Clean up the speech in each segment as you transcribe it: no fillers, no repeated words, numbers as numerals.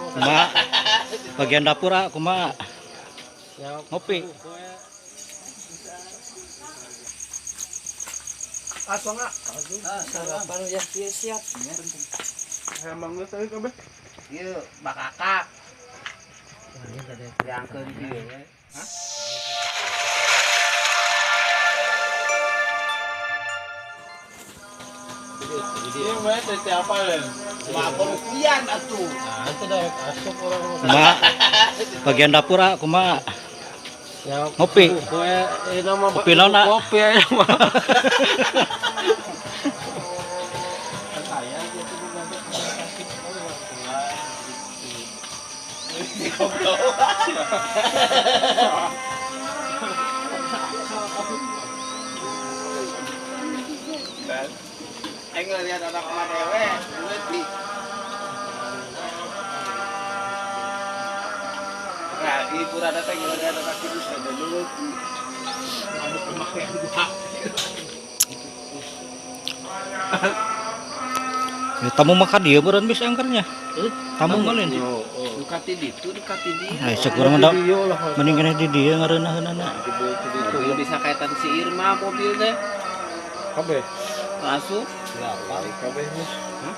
Kumaha? Bagian dapur ah, kumaha? Ngopi. Sarapan ya siap. Emang geus tadi kabeh. Ieu bakakak. Diangkeun dieu we. Hah? Kumaha? Bagian dapur ah, kumaha? Ngopi. Kopi naon, ah? Kopi aya mah. Aing ngeliat anak mah dewe, leutik. Nah, ibu rada teh ngeliat anak itu ada leutik. Anu pemakaian gua. Ya, tamu mah ka dieu meureun bisa angkernya. Tamu mah lain. Duka ti ditu, duka ti dieu. Nah, cek urang mah mending keneh di dieu ngareunah-eunahnana. Mobil bisa kaitan si Irma mobil teh. Kabeh. Masuk. Kabeh nih. Hah?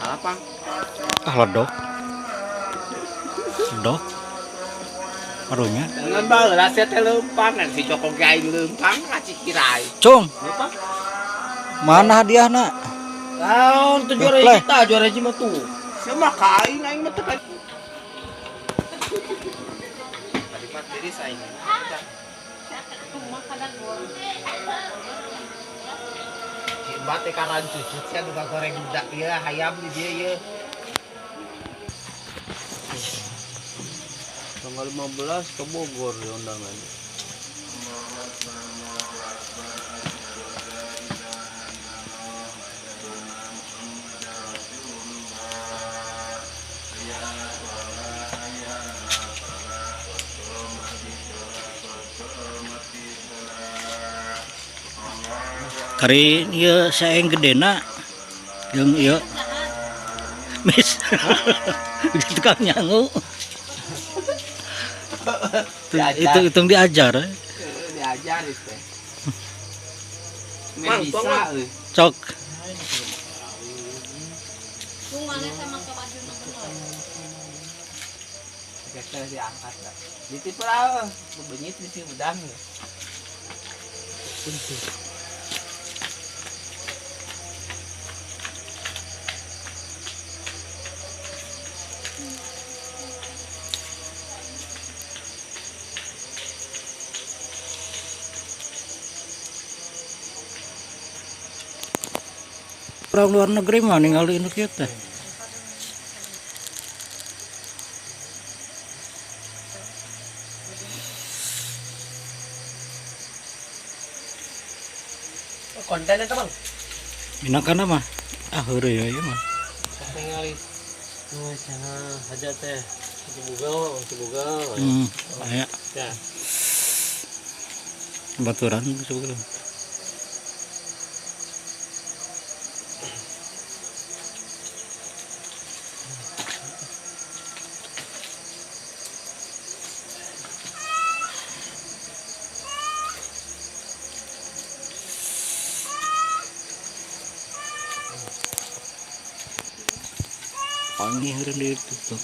Kalapang. Ah ledok. Ledok. Karunya. Dengan baheula sia teh leumpang, kan si Joko ge aing leumpang ka Cikirai. Cung. Mana hadiahna? Tahun tuh juara Pleh. kita, juara hiji mah tuh. Sia mah ka aing aing mah teu ka. Tadi mah tiris aing. Si Mbak teh karan cucut sia nu goreng budak ieu hayam di dieu ieu. Tanggal 15 ke Bogor ya undangan. Kari ieu saeng gedena jeung ieu mis tukang nyangu. Itu hitung diajar. Diajar itu. Mang, Bisa tolong. euy. Cok. Geser diangkat dah. Ditip lah, bebenyit di si udang. Orang luar negeri mah ningali nu kieu teh. Kontennya teman. Minangkana mah ah heureuy ya ieu mah. Ningali nu cenah haja teh Cibugel, Cibugel. Aya Ya. baturan sebetulnya. Panggih heureun ditutup.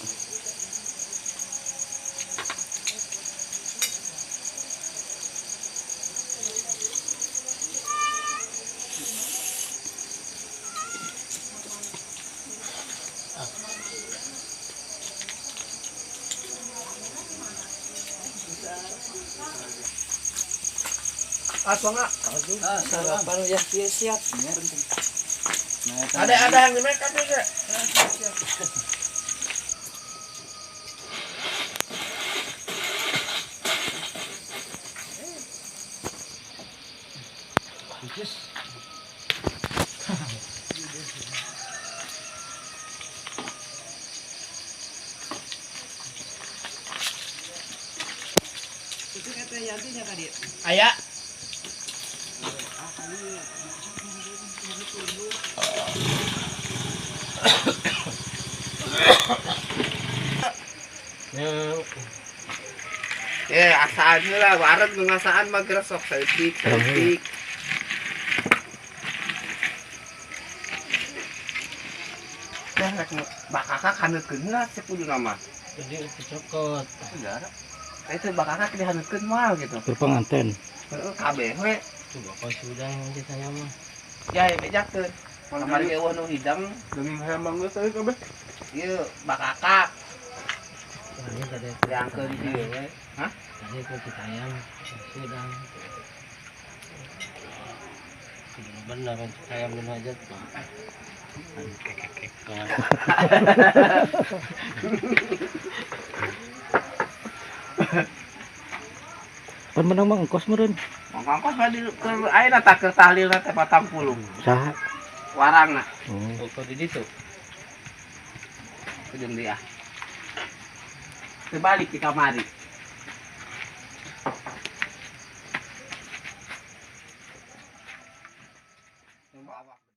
Sarapan ya siap. Ada yang di make up ya. Itu kata Yantinya tadi. Aya. Ya, Eh, asaan lah, wareg nu ngasaan mah geura sok saeutik, saeutik. Dah rek bakakak haneutkeun heula sepuluh nama. jadi dicokot. Saudara. Itu bakakak dihaneutkeun moal gitu. Berpengantin. Heeh, kabeh we. Coba kau sudah yang ditanya mah. Ya, bejakeun. Kamari eueuh nu hidang, Daging hayam bangga saya kabeh. ieu bakakak Ini tadi diangkeun kieu we. Hah? Tadi aku kita ayam sudah. Benar kan ayam dan hajat mah. Kekekek. Pan menang mah engkos meureun. Mangkos mah di keur ayeuna tah keur tahlilna teh 40. Saha? Warangna Oh. Oh, di situ. jeung dia. Terbalik di kamari.